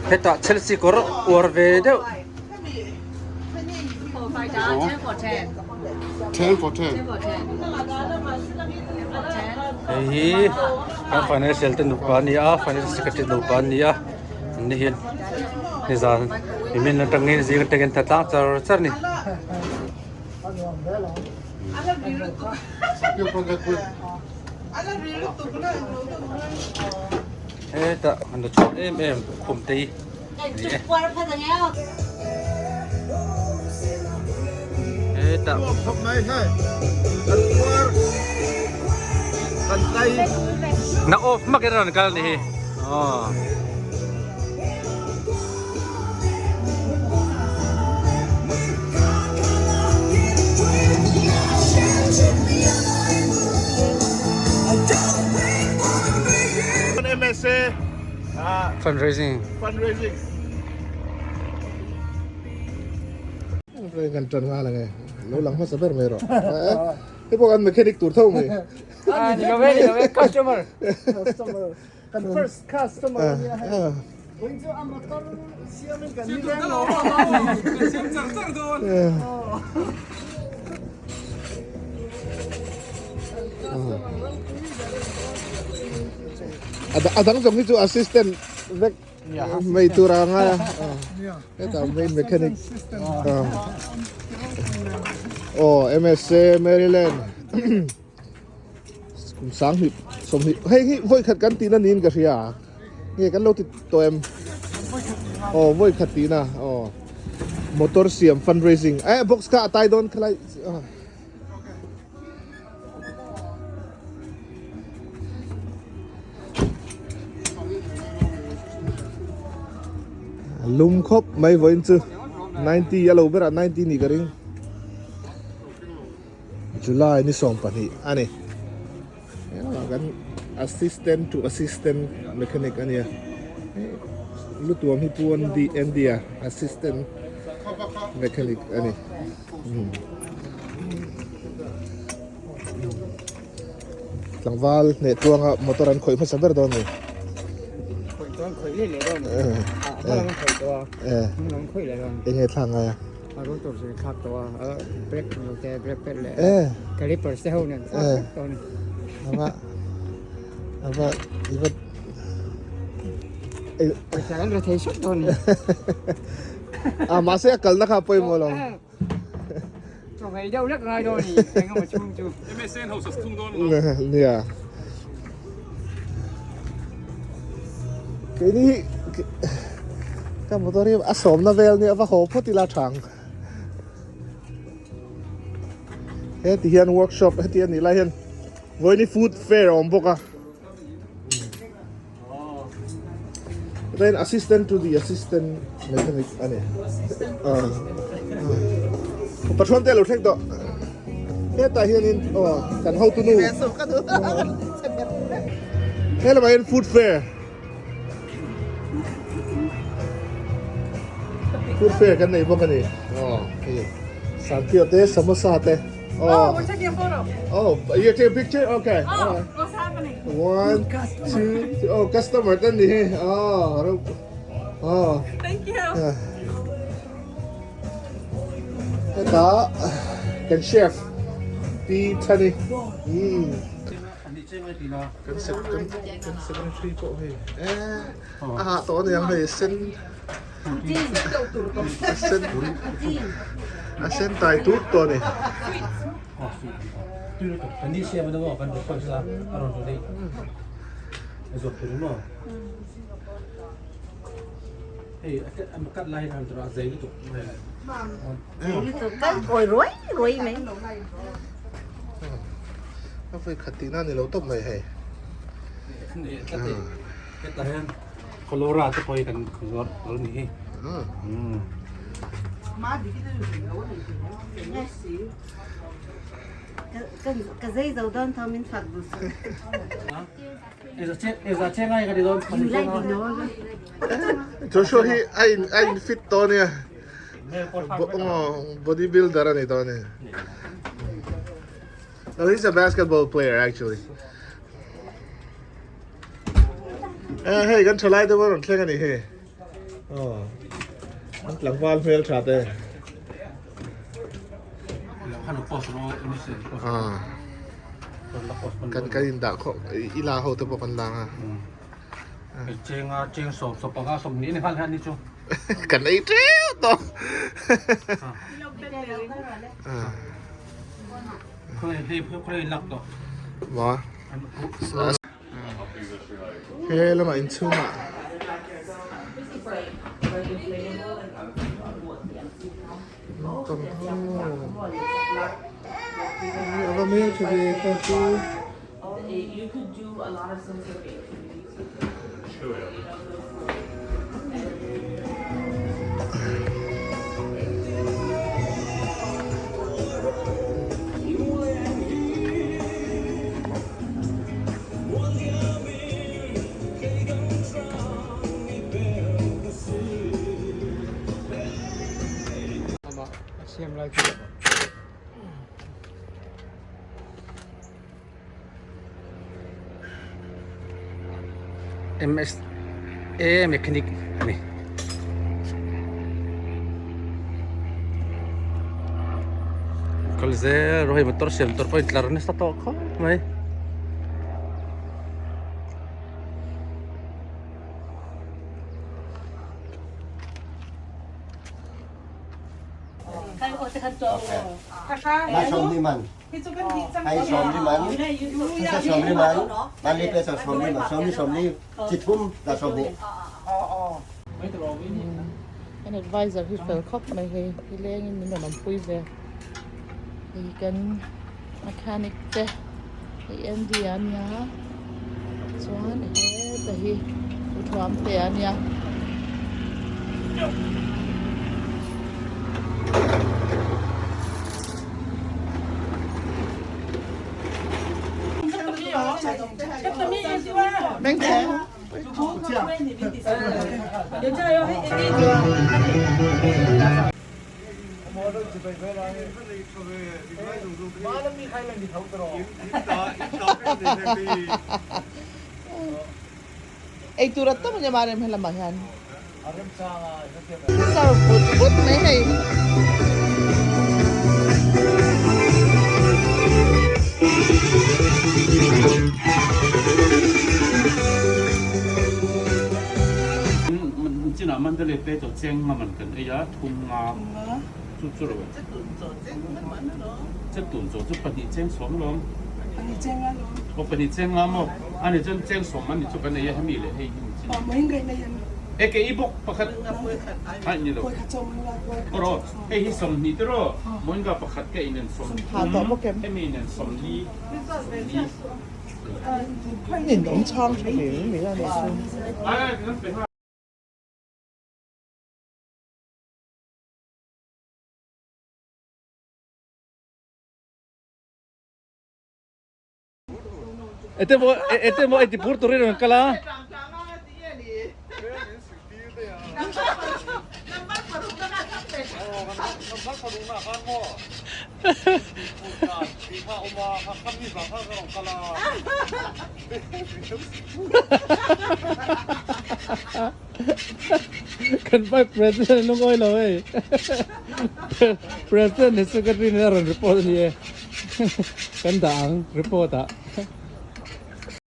Hetah Chelsea kawr uar ve deuh. Hei hi kan financial te nupa a ni a, financial secretary nupa an ni a, an ni hian nizan nimin atangin zing atangin tha tlang char char a ni. Hetah an la chhuak em em khum te hi a ni e. Hetah Na off hmak in a rawn kal a ni hi aw. MSA Fundraising. Fundraising. Kan tan ngal ange lo lang hmasa ber mai rawh hei pawh kan mechanic tur tho mai ni lo ve ni lo ve customer customer Kan first customer a nia hei. Vawiin chu a motor siamin kan ni reng lo. Siam char char dawn. A dang zawng hi chu assistant vek mai tur a ngai a. Hetah main mechanic. Aw MSA Maryland. Kum sanghnih sawmhnih hei hi vawi khat kan tihna niin ka hria nge kan lo ti tawh em aw vawi khat tihna aw motor siam fundraising eh box kha a tai dawn khalai lum khawp mai vawiin chu 90 a lo berah 90 nih ka ring. July ni 12 a ni. Kan assistant to assistant mechanic a nia. Lutuam hi Pu Andy a assistant mechanic a ni. Tlangval hneh tluanga motor an khawih hmasa ber dawn a ni. Khawih chuan khawih leh leh dawn a ni. A hma lam an khawih tawh a, hnung lam an khawih leh dawn. Enge thlak ngai a? A rawn tur zui thlak tawh a, brake lo te, brake pad leh calipers te ho nen thlak vek tawh a ni. Ava ava iva Pawisa kan ra thei sawt dawn a ni. A mahse a kalna kha a pawimawh lo. Chaw ngei deuh lek ngai dawn a ni eng emaw chhung chu. MSN ho sas thung dawn lo. Nia. Keini hi ka motor hi a sawmna vel nia va haw phawt ila thang. Heti hian workshop heti a nih lai hian vawiin hi food fair a awm bawk a. Then assistant to the assistant mechanic a ni. Pathuan te a lo thleng tawh. Hetah hianin aw kan hotu nu. He lamah hian food fair. Food fair kan nei bawk a ni. Aw hei Santhia te samosa te. Oh, we're taking a photo. Oh, you're taking a picture? Okay. Oh, what's happening? One, two, three. Oh, customer tan ni. Oh, oh. Thank you. Heta kan chef Pi Thani. Hmm. Kan sek kan kan secretary pawh hei. Eh, a ha tawh aniang hei sen a sen a sen tai tut tawh ani. Hei a cut lai hian a zei lutuk Zei lutuk kal kawi ruai ruai mai. A vawi khat tihna a ni lo tawp mai hei. Hetah hian Colora te pawh hi kan zuar lo ni hi. Ka zei zo dawn tho min fak duh suh. Joshua hi a in a in fit tawh ania body builder a ni tawh a ni no he's a basketball player actually eh hei kan thalai te pawh rawn thleng a ni hei. Aw an tlangval hmel tha te. Kan kan in dah khawp i la ho te pawh kan lang a. Chenga cheng sawm sawm panga sawm ni ni nghal hian ni chu. Kan ei teuh tawh. Maw. He lamah inchhungah naupang ho a va hmeltha ve kha chu. MSA mechanic a ni. Kal zel rawh hei motor siam tur pawh intlar nasa tawh khawp mai. Kan advisor hi fel khawp mai hei hi lengin min rawn awmpui ve hei kan mechanic te hei Andy a nia chuan heta hi Uthuam te a nia. Ei tur a tam a nia mah rem helamah hian sar vut vut mai hei. Chinah Mandalay Bay chaw cheng nga man kan ei a, thum nga chu chu lo e. Che tun chaw chu pahnih cheng sawm lawm. Pahnih cheng nga lawm. Aw pahnih cheng nga maw? Ani chuan cheng sawm an ni chu kan ei a hemi leh hei hi ni chin. Aw mai ngai nei an. E ke i bawk pakhat ai ni lo. Aw rawh hei hi 20 te rawh Moinga pakhat ka inen 30 hemi nen 40 40. Nin awm chhang tha ve mai a ni chu. Ai ai kan pe nghal. Ete maw ete maw eti pur turin rawn kal a. Kan vice president lungawi lo hei. President hi secretary nen a rawn report a ni e. Kan dah ang report ah.